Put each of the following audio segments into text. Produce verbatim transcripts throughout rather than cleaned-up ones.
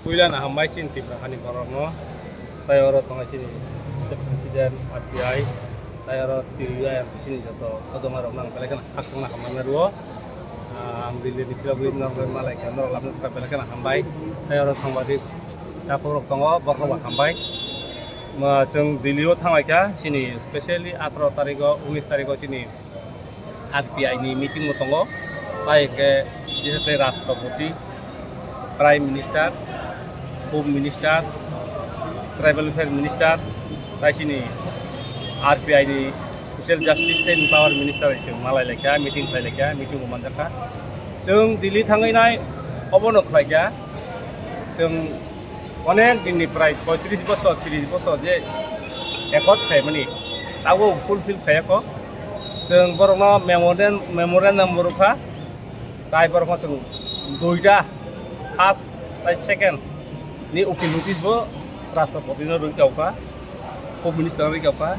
Puila no hambai chini Tripura hani borokno, tai oro tongo chini State President, R T I, tai oro T U I, R T C ni joto ojoma rokno ang belai kheno khakchangma hambai rwo. Ah, ang Delhi ni philogwi norok malai kha, norok labna sakha belai kheno hambai. Tai oro sangbadik takhuk rok tongo, borok rok bo hambai. Ma, chwng Delhi o thanglai kha, chini specially atharo tarikh o, unis tarikh o chini R P I ni meeting bo tongo, tai hwnkhe, bises khe Rashtrapati, Prime Minister, Home Minister, Tribal Affairs Minister, tai chini R P I ni Social Justice and Power Minister bai se malai laikha, meeting khlai laikha, meeting bo manjakha. Chwng Delhi thangwi nai obono khlaikha. Chwng onek din ni prai poitris bosor, tris bosor je accord khlaimani, abo fulfill khlaiya kho. Chwng borokno memorandum, memorandum bo rwkha, tai borokno chwng duita, first tai second ni ukil notice bo Rashtrapati no rwkha, Home Minister no rwkha,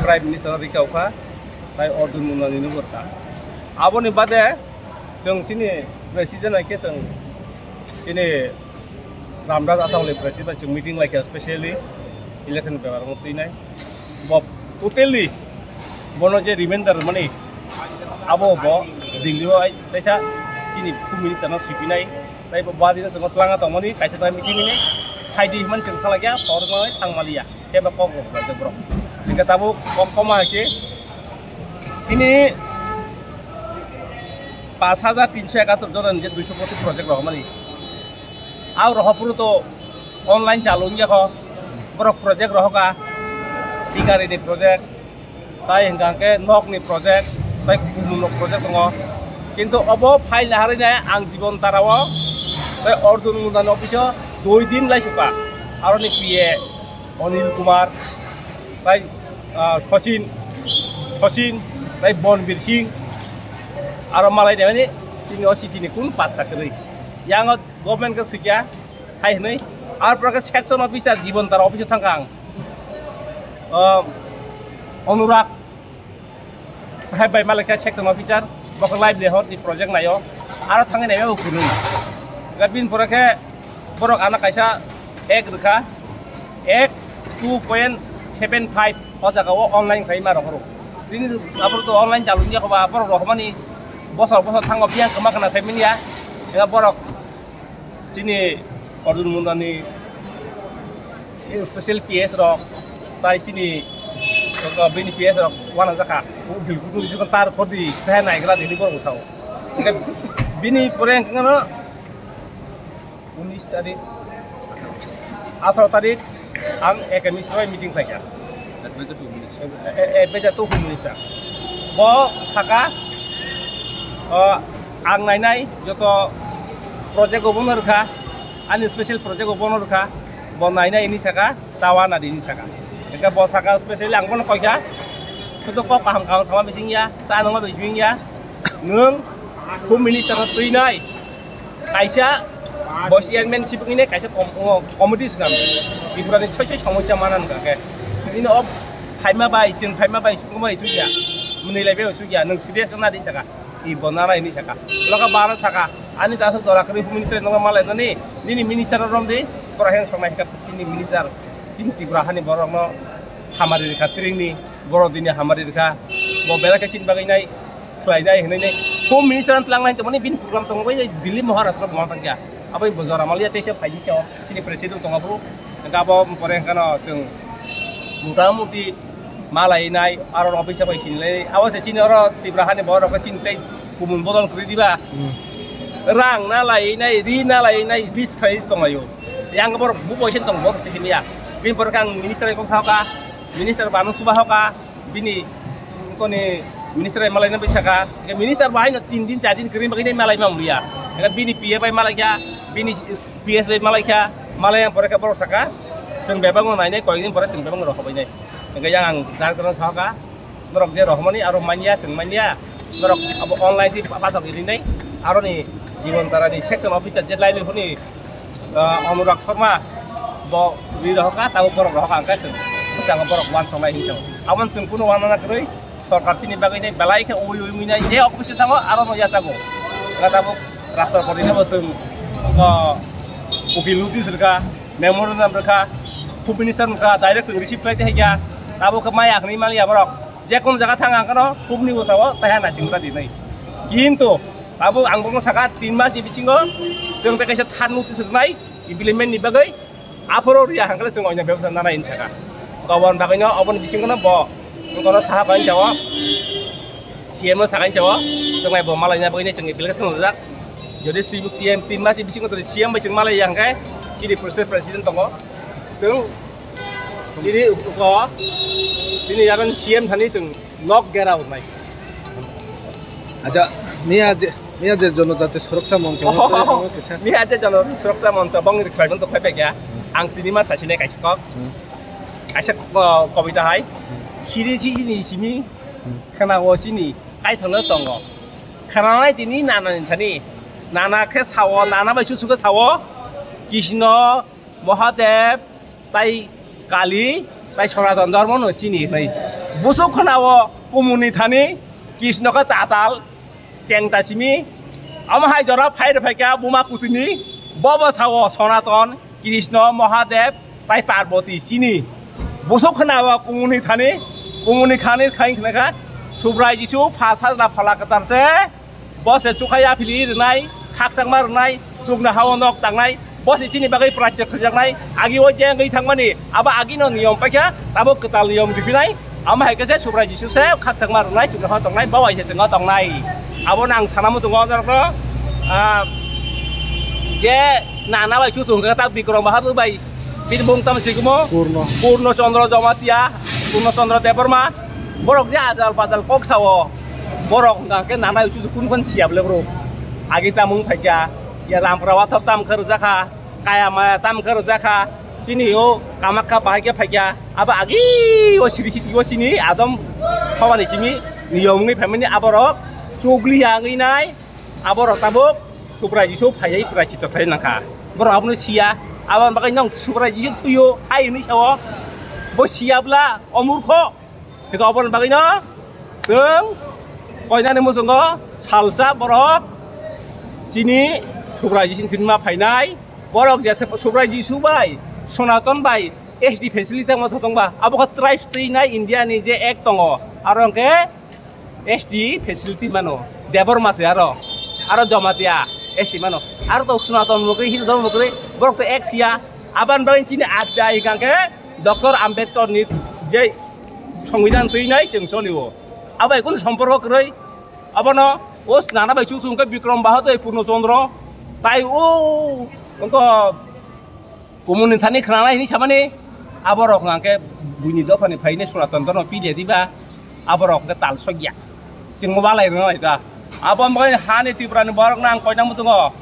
Prime Minister no rwkha, tai Arjun Mundani no bo rwkha. Aboni bade chwng chini President hai khe chwng chini Ramdas Athawale President bai chwng meeting laikha, specially election bebak no twinai. Bo totally bono je remainder mani abo bo Delhi o ai teisa chini Home Minister no sipinai. Tai bo badi no chwng twlangna tongmani kaisa tai meeting ni phaidi hwnmani chwng khalakya, tor no thangmaliya. Kebo kok rok bai borok. Hingke tabuk kok koma hai se. Ini pas hajar tinso ekatur jona ni je duiso koti project rohormani. Au rohopuru to online chalu wngya kho. Borok project rohoka. Tikari ni project. Tai hingka hingke nok ni project. Tai kumun nok project tongo. Kintu obo file naharwi nai ang Jibon Tara o. Tai Arjun Mundani office o dui din lai suka. Aroni P A Anil Kumar, tai, ah, Sachin, Sachin, tai Bonbir Singh, aro malai de mani chini o city ni kun patta kwrwi. Yang o government khe sikya, hai hwnwi, ar pore khe section officer Jibon Tara office o thangkha ang. Ah, Anurag, Saheb bai malai khe section officer, bo khe livelihood ni project naio, aro thangwi naimani bo kwrwi. Ga bini pore khe borok ano kaisa ek rwkha, ek two point seven five o jaga o online khlai ma rohoro. Chini aphuru to online chalu wngya kho ba, borok rohormani bosor bosor thango biyang kwma khna sai manya, ega borok. Chini Arjun Mundani special P S rok, tai chini bini P S rok wana jakha. Bilkul tu jikon tar khodi, teh naigra dini borok sao. Hingke bini pore hingke no unis tarik, atharo tarik, ang Academy soi meeting khlaikha. Advisor to Home Minister. E-, e-, advisor to Home Minister. Bo saka, o, ang nainai joto project bo bono rwkha, ani special project bo bono rwkha, bo nainai hwnwi saka, tawa nadi hwnwi saka. Hingke bo saka specially ang bono koikha, sudo kok kaham kaham sama bising ya, sa nangma bising ya, nwng Home Minister no twinai. Kaisa bo chairman sibuk ini kaisa kom-, o, committee swnam. Tripura ni soi soi somosya mana nang khe. Ini o phaima bai, chwng phaima bai, sukuma bai sukya. Mwnwi lai bai sukya. Nwng serious kana di saka. I bo nana ini saka. Loka bana saka. Ani jasa jora kri minister nang malai nani. Nini minister rom di. Kora hen songnai ka chini minister. Chini Tripura hani borok no hamari rikha tring ni. Borok dini hamari rikha. Bo belai khe chini bagwi nai. Khlainai hwnwi nai Home Minister ang tlangnai tongmani bini program tongo bai Delhi Maharashtra buma tangkha. Aboni bo jora maliya teisa phaidi chao chini president tongo phuru. Hingke abo pore hingkano chwng mota moti malainai aro office bai sinilai abo se chini oro Tripura hani borok rok chini tei kumun bodol kwrwi diba. Hmm. Rang nalainai ri nalainai bis khai tonglaio. Yang borok bu poisa tong borok se chini ya. Bini pore ang minister kok saoka minister banu suba hoka. Bini koni minister bai malai na bai saka, ke minister bai no tin din char din kering bagwi nai malai ma mulia. Ke bini P A bai malai kha, bini P S bai malai kha, malai yang pore khe borok saka, chwng bebak no nai nai koi din pore chwng bebak no rok bai nai. Ke yang ang dar kono saka, norok je rohmani aro manya chwng manya, norok abo online di patok iri nai, aro ni Jibon Tara ni section officer je lai ni huni Ah, Anurag Sharma bo ri rohoka, tabo borok rohoka hingke chwng bwskango borok uansuknai hinwi chwng. Aboni chwng kunu uanana kwrwi, sorkar chini bagwi nai belai khe ui ui ui nai je office thango aro no yachago. Hingke tabuk Rashtrapati no bo chwng, ah, Kopil notice rwkha, memorandum rwkha, Home Minister wngkha, direct chwng receive khlai tongkha, abo khe maya hwnwi maliya borok. Je kono jaga thang ang kano hubni bwsao taiha naising ta dinai. Kintu abo ang bono saka tin mas ni bisingo chwng tei kaisa third notice rwnai implement ni bagwi, aphuru riya hwnkhe chwng oino bebakha nanai hinwi saka. Kobon bagwino oboni bisingono bo wngkano saha bai sao. C M no sakani sao, chwnglai bo malaina bagwi chwng application rwjak. Jodi swi T M tin mas ni bisingo tei C M bai chwng malai ya hwnkhe, chini president, president tongo. Chwng chini ko, chini yaran C M thani chwng nok gera wngnai. Acha, miya je, miya je Jonojati Suraksa Moncho, Oh, tei kisa. Miya je Jonojati Suraksa Moncho, bongni khlai man to khlai pekya. Hmm. Ang tini ma sasine kaisa kok. Hmm. Kaisa ko-, kobita hai. Hmm. Siri si sini simi. Hmm. Khana o sini. Kaithangno tongo. Khwnanai tini nana ni thani. Nana khe sao, nana bai chuchu khe sao. Krishna, Mahadev, tai Kali, tai Sanatan Dharma no chini hinwi. Busuk khwnao Kumuni thani, Krishna khe tatal, chengta simi. Omo hai jora phai rw phaikha Buma Kutini, bobo sao Sanatan, Krishna, Mahadev, tai Parvati chini. Busuk khwnao Kumuni thani, Kumuni khani khaing khnakha, Subrai Jisu, pha sajla phala kwtal se, bo se chukha yaphili rwnai, khakchangma rwnai, chukna hao nok tangnai, bo se chini bagwi prachya khaijaknai, agi o je wngwi thangmani, abo agino niyom paikha, abo kwtal niyom riphinai, Amo hai khe se Subrai Jisu se khakchangma rwnai, chuknoha tongnai, bawaisa chwngno tongnai. Abono ang sana muchungo norokno, ah, je nana bai chuchu hwnkhe ta Bikram Bahadur bai, bini mung tamo sigumo? Purno. Purno Chandra Jamatia, Purno Chandra Debbarma. Borok je ajal bajal kok sao. Borok hwnkha khe nana bai chuchu kun kun siya bwle bro. Agi tamung phaikha, ya Rampura wathor tam khe rwjakha. Kaya maya tam khe rwjakha, chini o Kamakha bahai khe phaikha, abo agi o siri siti o chini Adam hobani simi niyom wngwi phaimani aborok chukliya wngwi nai, aborok tabuk Subrai Jisu phaiwi praichito khlai nangkha. Borok abono siya, aboni bagwi nong Subrai Jisu thwio hai hwnwi sao, bo siya bwla o murkho. Hingke oboni bagwino chwng koinani muchungo salsa borok chini Subrai Jisu ni thwima phainai. Borok jesa Subrai Jisu bai Sonaton bai S T facility tangma thotong ba. Abo khe tribes twi nai India ni je act tongo. Aro hingke S T facility mano. Debbarma se aro. Aro Jamatia S T mano. Aro to Sonaton mukri, Hindu mukri, borok to act siya. Aboni bagwi chini R T I hingke Doctor Ambedkar ni je Songbidan twi nai chwng solio. Abai kunu somporko kwrwi. Abono o nana bai chuchu hwnkhe Bikram Bahadur Purno Chandra. Tai o wngkha Kumuni thani khwnanai hinwi samani. Aborok hwnkhe buini dophani phaini Sonaton Dharma pide diba. Aborok hwnkhe tal sokya. Chwng walai rwnai ta. Abo wngkha hani Tripura ni borok nang koina muchungo.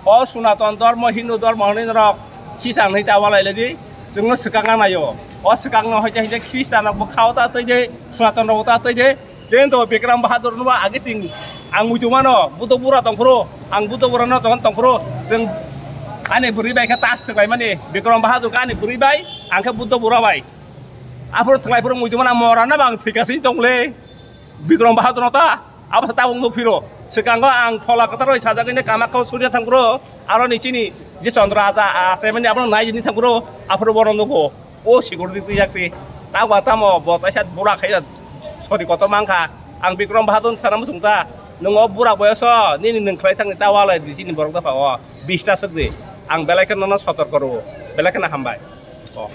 O Sonaton Dharma, Hindu Dharma hwnwi norok Khristan hwnwi ta walai ladi. Chwngno swkakna naio. O swkakno hoite hoite Khristan rok bo khao ta twi de, Sonaton rok ta twi de. Tento Bikram Bahadur no agi sing ang muitu mano, Buddha bura tongphuru, ang Buddha bura no tong tongphuru, chwng ani bwrwi bai khe tas thwklai mani, Bikram Bahadur khe ani bwrwi bai, ang khe Buddha bura bai. Aphuru thwklai phuru muitu mano mora no bang thwika sing tongle. Bikram Bahadur no ta, abo ta tabuk nuk phiro. Swkango ang phola kwthar bai sajagwi ne Kamakha o surya thang phuru, aro ni chini je Chandra aja, a, se mani abono nai ni thang phuru, aphuru bono nugo. O security twi yak twi. Tabo tamo bo taisa bura khaisa sori kotor mankha. Ang Bikram Bahadur sana muchung ta. Nwng o bura boyoso nini nwng khlai thangni ta walai di chini borok dopha o. Bista swk di. Ang belai khe nono sotor koro. Belai kheno hambai. O.